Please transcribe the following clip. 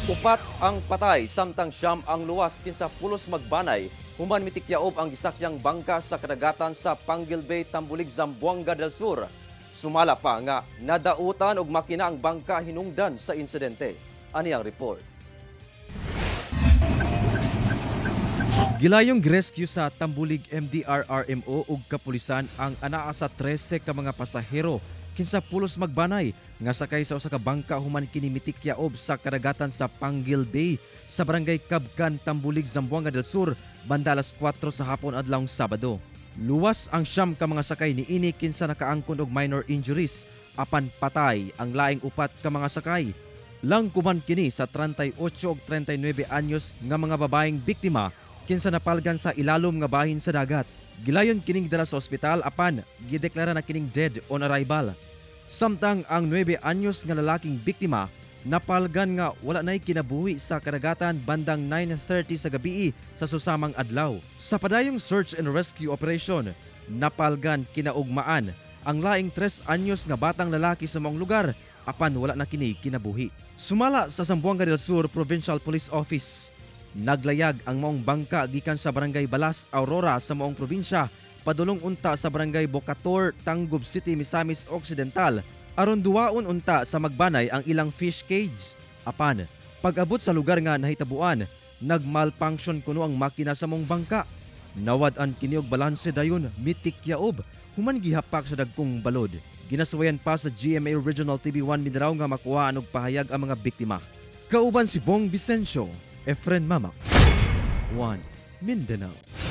Upat ang patay samtang 9 ang luwas kinsa pulos magbanay human mitikyaob ang gisakyang bangka sa kadagatan sa Panguil Bay, Tambulig, Zamboanga del Sur. Sumala pa nga nadautan og makina ang bangka hinungdan sa insidente. Ani ang report. Gilayong girescue sa Tambulig MDRRMO ug kapulisan ang anaa sa 13 ka mga pasahero kinsa pulos magbanay nga sakay sa usa ka bangka human kini mitikyaob sa kadagatan sa Panguil Bay sa barangay Kabkan, Tambulig, Zamboanga del Sur banda alas 4 sa hapon adlawng Sabado. Luwas ang 9 ka mga sakay niini kinsa nakaangkon og minor injuries apan patay ang laing 4 ka mga sakay. Langkuman kini sa 38 ug 39 anyos nga mga babaeng biktima kinsa napalgan sa ilalom nga bahin sa dagat. Gilayon kining dala sa ospital apan gideklara na kining dead on arrival. Samtang ang 9 anyos nga lalaking biktima napalgan nga wala nay kinabuhi sa kadagatan bandang 9:30 sa gabii sa susamang adlaw. Sa padayong search and rescue operation, napalgan kinaugmaan ang laing 3 anyos nga batang lalaki sa maong lugar apan wala na kini kinabuhi. Sumala sa Zamboanga del Sur Provincial Police Office, naglayag ang maong bangka gikan sa Barangay Balas, Aurora sa maong probinsya padulong unta sa Barangay Bocator, Tangub City, Misamis Occidental aron duwaon unta sa magbanay ang ilang fish cage. Apan pag-abot sa lugar nga nahitabuan, nagmalfunction kuno ang makina sa maong bangka. Nawad-an kini og balanse dayon mitikyaob human gihapak sa dagkong balod. Ginasuwayan pa sa GMA Regional TV 1 Mindanao nga makuhaan og pahayag ang mga biktima. Kauban si Bong Vicencio, Efren Mamac, 1 Mindanao.